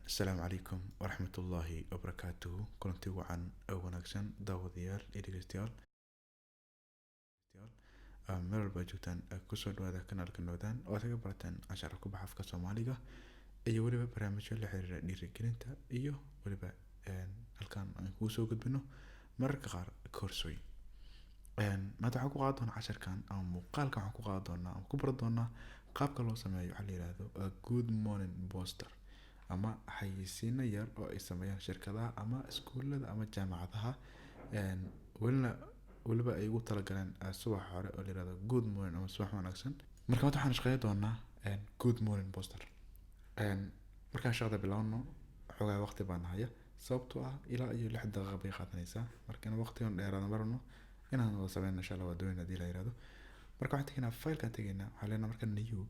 Asalaamu calaykum waraxmatullaahi wabarakaatuhu. Kulanti wacan oo wanaagsan, daawadayaal iyo dhegeystayaal meel walba aad joogtaan. Kusoo dhawaada kanaalka Noodaan oo aad kaga barataan casharka ku baxa afka Soomaaliga iyo weliba barnaamijyo la xiriira dhiirigelinta, iyo weliba halkan aan kugu soo gudbino mararka qaar koorsooyin. Maanta waxaan ku qaadan doonaa casharkan ama muuqaalkan, waxaan ku qaadan doonaa ama ku baran doonaa qaabka loo sameeyo waxaa la yiraahdo good morning poster ama xayeysiino yar oo ay sameeyaan shirkadaha ama iskuulada ama jaamacadaha, welina weliba ay ugu talagaleen subaxa hore oo la yirahdo good morning ama subax wanaagsan. Marka maanta waxaan shaqeyn doonaa good morning poster. Markaan shaqada bilaabno, xoogaa waqti baan haya, sababtoo ah ilaa iyo 6 daqiiqa bay qaadanaysaa. Marka in waqtigan dheeraada marno inaan wada sameyno, insha Allah, waa doonayna hadii la yirahdo. Marka waxaan tegaynaa filekaan tegaynaa, waxaan leenahay marka new.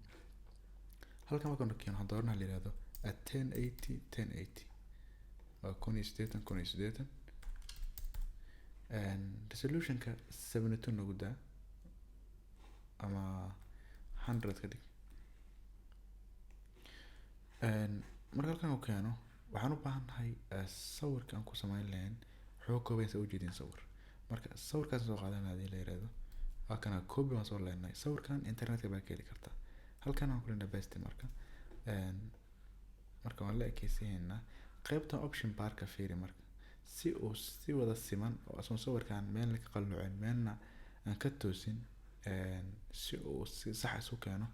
Halkan markaan keeno, waxaan dooranaa la yirahdo at 1080 1080, waa 1080 1080. Resolutionka 72 nagu daa ama 100 ka dhig. Marka halkan uu keeno, waxaan u baahannahay sawirka aan ku sameyn lahayn. Wuxuu ka kooban yahay, ujeedin, sawir. Marka sawirkaas soo qaadanaya hadii la yirahdo, waa kana, copy baan soo leenahay. Sawirkan internetka baa ka heli kartaa. Halkan aan ku leenahay paste. Marka waan la ekeysiinaynaa qaybtan option barka. Fiiri, marka si uu si wada siman oo asoon sawirkan meelna ka qalloocin, meelna aan ka toosin, si uu si sax isu keeno,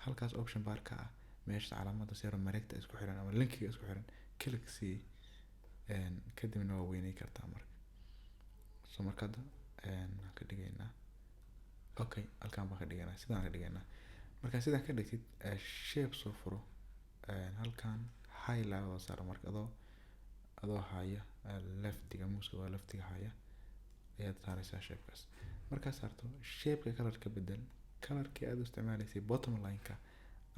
halkaas option barka ah, meesha calaamada siro mareegta isku xiran ama linkiga isku xiran, click sii. Kadibna waa weyney kartaa. Marka so marka hadda waxaan ka dhigaynaa, okay, halkan baan ka dhigaynaa, sidaan ka dhigaynaa. Marka sidaan ka dhigtid, shape soo furo, halkan highlight oo saar. Marka adoo haya leftiga muuska, waa leftiga haya, ayaad saaraysaa shapekaas. Markaad saarto shapeka, color ka bedel. Colorkii aad u isticmaalaysay bottom line-ka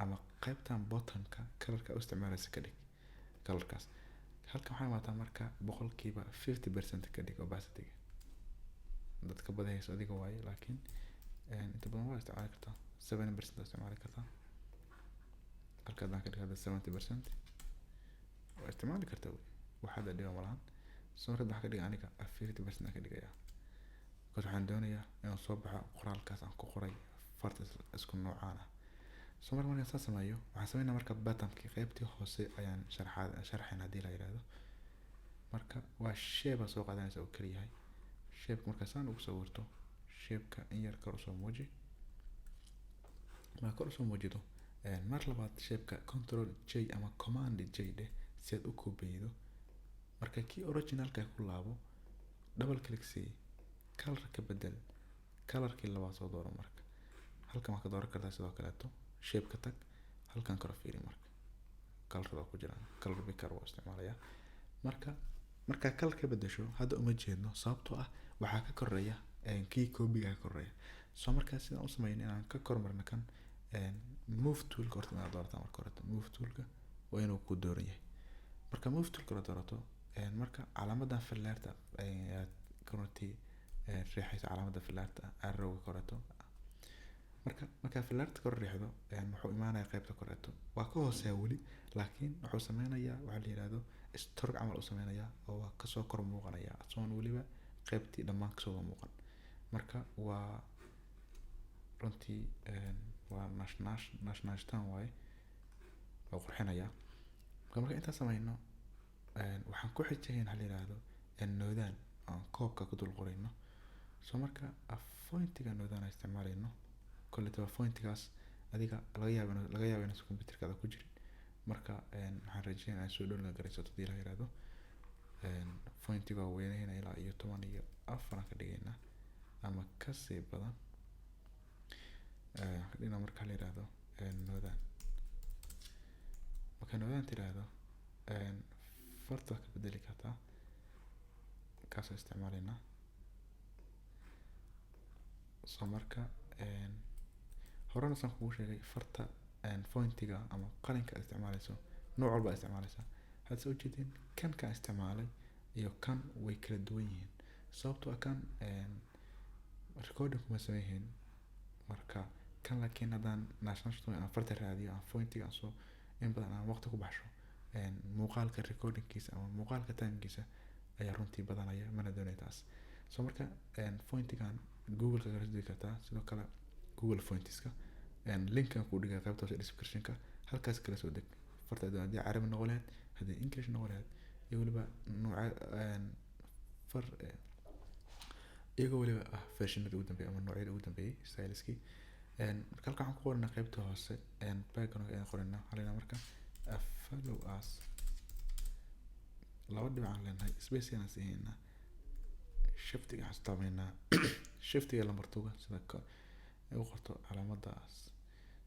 ama qaybtan bottomka, colorka u isticmaalaysa ka dhig colorkaas. Halkan waxaa imaataa marka 50% ka dhig opacity-ga. Dad ka badahayso adiga waaye, laakiin inta badan waa isticmaali kartaa, 7% waa isticmaali kartaa. Halka haddaan ka dhig hadda 70% waa isticmaali kartaa wey, wax hadda dhiba malahan. So marka waxaan ka dhigay aniga 50% aan ka dhigayaa, because waxaan doonayaa inuu soo baxo qoraalkaas aan ku qoray farta isku noocaan ah. So marka markaan saas sameeyo, waxaan sameynaa marka bottomkii, qaybtii hoose ayaan sharxaad sharxayn haddii la yiraahdo. Marka waa shape soo qaadanaysa oo kaliyahay. Shapeka markaa saan ugu sawirto, shapeka in yar kor usoo muuji. Markaa kor usoo muujido, mar labaad shapeka Control J ama Command J dheh si aad u koobeydo. Marka kii originalka ku laabo, double click sii, color ka bedel, colorkii labaad soo dooro. Marka halkan waa ka dooran kartaa sidoo kaleeto. Shape ka tag, halkan koro fiiri, marka colorada ku jiraan, color picker waa isticmaalayaa. Marka markaa color ka bedesho, hadda uma jeedno, sababtoo ah waxaa ka koreeya kii copyga ka koreeya. So markaa sidaan u sameyn inaan ka kormarno kan, move toolka horta inaad doorataa. Marka horeta move toolka waa inuu ku dooran yahay. Marka move toolka la doorato, marka calaamadan fallaarta ayaad runtii riixaysa, calaamada fallaarta arrowga koreto. Marka markaa fallaarta kor riixdo, wuxuu imaanaya qaybta koreeto. Waa ka hooseeya weli, laakiin wuxuu sameynayaa waxaa la yiraahdo stroke camal u sameynayaa, oo waa kasoo kor muuqanaya asoon weliba qaybtii dhammaan kasoo wada muuqan. Marka waa runtii waa nash nash naashtaan waaye, waa qurxinayaa. Marka intaan sameyno, waxaan ku xijinaynaa waxa la yiraahdo Noodaan aan koobka ku dul qorayno. So marka fontiga Noodaan aan isticmaalayno, koleyta fontigaas adiga laga yaabo inuusan computerkaada ku jirin. Marka waxaan rajeynaya inaad soo download garaysato hadii la yiraahdo. Fontiga waa weyneynaa, ilaa iyo 14 aan ka dhigaynaa ama kasii badan ka dhignaa. Marka la yiraahdo Noodaan, marka Noodaan tiraahdo, farta ka bedeli kartaa, kaasoo isticmaalaynaa. So marka horena saan kugu sheegay, farta fontiga ama qalinka aad isticmaaleyso, nooc walba aad isticmaaleysaa. Hadda soo ujeedin, kan kaan isticmaalay iyo kan way kala duwan yihiin, sababtoo ah kan recording kuma sameeyeen. Marka kan laakiin haddaan naashnaashto aan farta raadiyo, aan fontiga aan soo in badan aan waqti ku baxsho, Muuqaalka recordingkiisa ama muuqaalka timekiisa ayaa runtii badanaya, mana doonaya taas. So marka fontigan Google ka kala soo degi kartaa, sidoo kale Google Fontiska linkan kuu dhigaya qaybta hoose descriptionka, halkaas kala soo deg farta haddii Carabi noqon lahayd, haddii English noqon lahayd, iyo weliba nooca far iyagoo weliba ah versionada ugu dambeeyay ama noocyada ugu dambeeyay styliskii. Marka halkan waxaan ku qoranaa qaybta hoose background ayaan qoranaa. Waxaan leenahay marka follow us, laba dhibic aan leenahay, space ayaan siihaynaa, shiftiga waxaan taabaynaa shiftiga lambar tuga sida ay u qorto calaamadaas.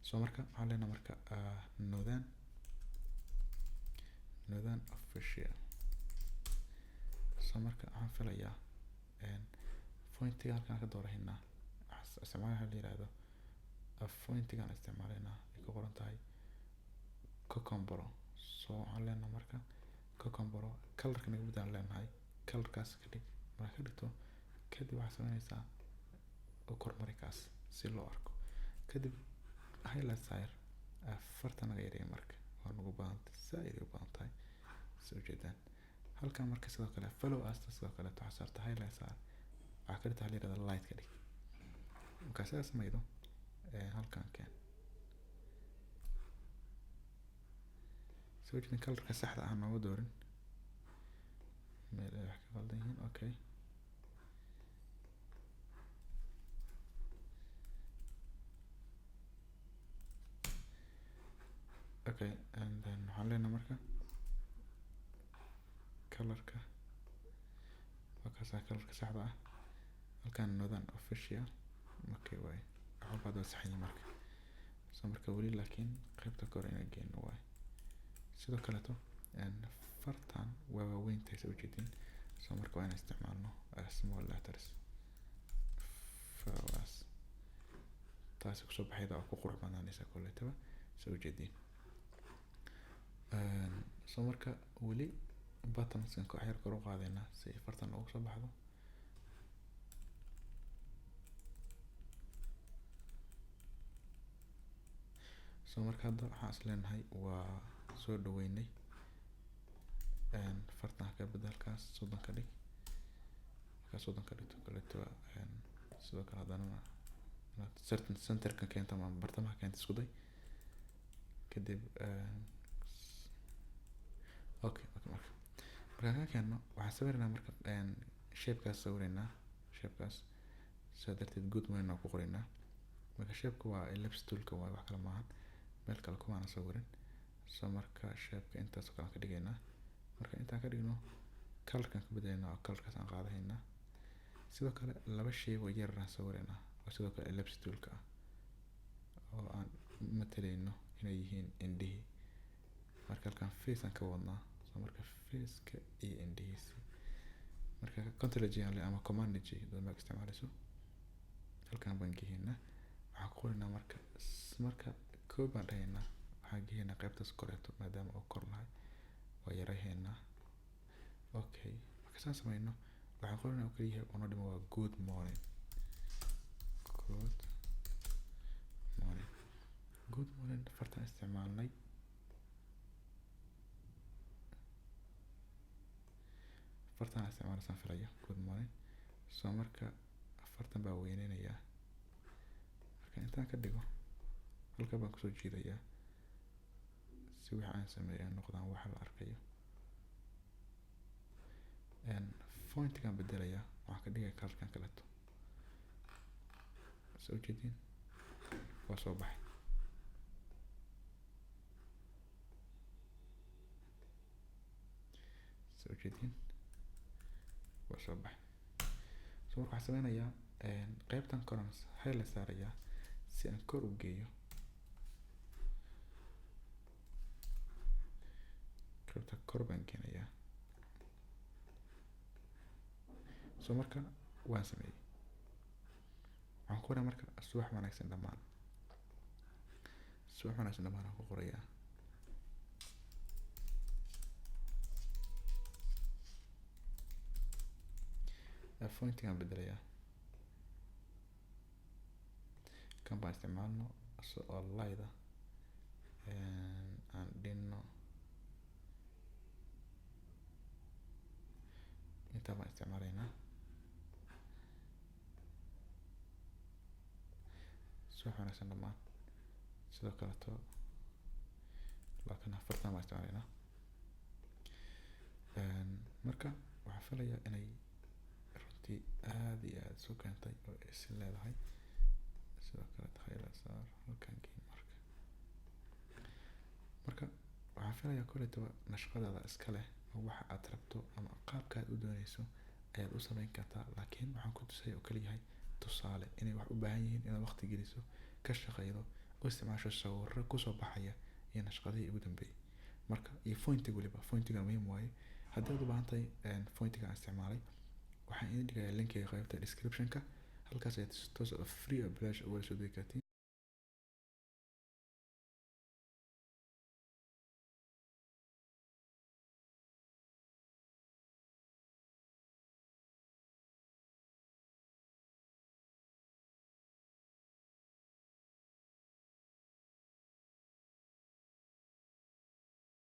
So marka waxaan leenahay marka Northern Official. So marka waxaan filayaa fontiga halkaan ka doorahaynaa, waxaan isticmaalaha la yiraahdo fontigan isticmaalaynaa ay ku qoran tahay Cocombro. So waxaan leenahay marka Cocombro colorka naga beddelaan leenahay, colorkaas ka dhig. Marka ka dhigto kadib waxaad sameynaysaa u kormari kaas si loo arko, kadib highlight saar farta naga yareeya. Marka waa nagu badan tahay, zaaid ay u badan tahay soo jeedaan halkan. Marka sidoo kale follow us sidoo kale waxaa saarta highlight saar, waxaa ka dhigta la yirahdo light ka dhig. Marka sidaas samaydo halkan keen soo jeedin colorka saxda ah nooga doorin, meel ay wax ka qaldan yihiin. Okay, okay, and then waxaan leenahay marka colorka waa kaasaa colorka saxda ah halkan Northern Official. Okay, waay wax walba hadda waa saxan yihiin. Marka so marka weli laakiin qaybta kore inaan geyno waay. Sidoo kaleeto fartan waa waaweyn tahay soo jeedin, so marka waa inaan isticmaalno small letters flowers, taasi kusoo baxayda oo ku qurux badnaanaysa koleytaba soo jeedin. So marka weli buttonskan wax yar kor u qaadaynaa si ay fartan ugu soo baxdo. So marka hadda waxaan is leenahay waa soo dhaweynay. Fartan ka bedel halkaas 30 ka dhig. Markaa 30 ka dhigto kaleeto, sidoo kale haddana inaad certain centerka keento ama bartamaha keento isku day kadib. Okay, okay, marka markaan ka keeno waxaan sawiraynaa marka shapekaas sawiraynaa shapekaas, sidaa darteed good morning aan ku qoraynaa. Marka shapeka waa ellipse toolka waaye, wax kale maahan, meel kale kuma aanan sawirin. So marka shapeka intaas oo kale aan ka dhigaynaa. Marka intaan ka dhigno colorkan ka bedelaynaa oo colorkaas aan qaadanaynaa. Sidoo kale laba shay oo yar aan sawiraynaa oo sidoo kale ellipse toolka ah oo aan matalayno inay yihiin indhihii. Marka halkan face aan ka wadnaa, so marka faceka iyo indhihiisi marka control J aan ama command J haddaad Mac isticmaalayso, halkan baan geeynaa. Waxaan ku qoraynaa marka marka koob baan dhahaynaa, waxaan geeynaa qaybtaas koreeto maadaama oo kor nahay waa yarahaynaa. Okay, marka saan samayno waxaan qoraynaa oo kaliya oo noo dhimo waa good morning, good morning, good morning. Fartaan isticmaalnay, fartaan isticmaalay saan filayo, good morning. So marka fartan baa weyneynayaa, marka intaan ka dhigo halka baan kusoo jiidayaa si waxa aan sameeyo ay noqdaan wax la arkayo. Fontkan bedelayaa, waxaan ka dhigaya colorkan kaleeto soo jeedin waa soo baxay. Soo jeedin waa soo baxay. So marka waxaan sameynayaa qaybtan koran highlight saarayaa si aan kor u geeyo qaybta kor baan keenayaa. So marka waan sameeyay, waxaan ku qorayaa marka subax wanaagsan dhammaan, subax wanaagsan dhammaan aan ku qorayaa. Fontigan bedelayaa, kan baan isticmaalno oo light ah aan dhinno. Intaa baan isticmaalaynaa. Subax wanaagsan dhammaan. Sidoo kaleeto laakiin afartan baan isticmaalaynaa. Marka waxaan filayaa inay runtii aada iyo aada isu keentay oo isin leedahay. Sidoo kale khayla saar halkan gey. Marka waxaan filayaa kolleytaba nashqadaada iska leh oo waxa aad rabto ama qaabka aad u dooneyso ayaad u sameyn kartaa, laakiin waxaan ku tusaya oo kaliyahay tusaale inay wax u baahan yihiin inaad waqti geliso, ka shaqeydo, u isticmaasho sawirro kusoo baxaya iyo nashqadihii ugu dambeeyay. Marka iyo fontiga, weliba fontiga muhiim waaye. Haddii aad u baahan tahay fontiga aan isticmaalay, waxaan idin dhigayaa linkiga qaybta description-ka. Halkaas ayaad si toos ah free oo bilaash uga soo degi kartiin.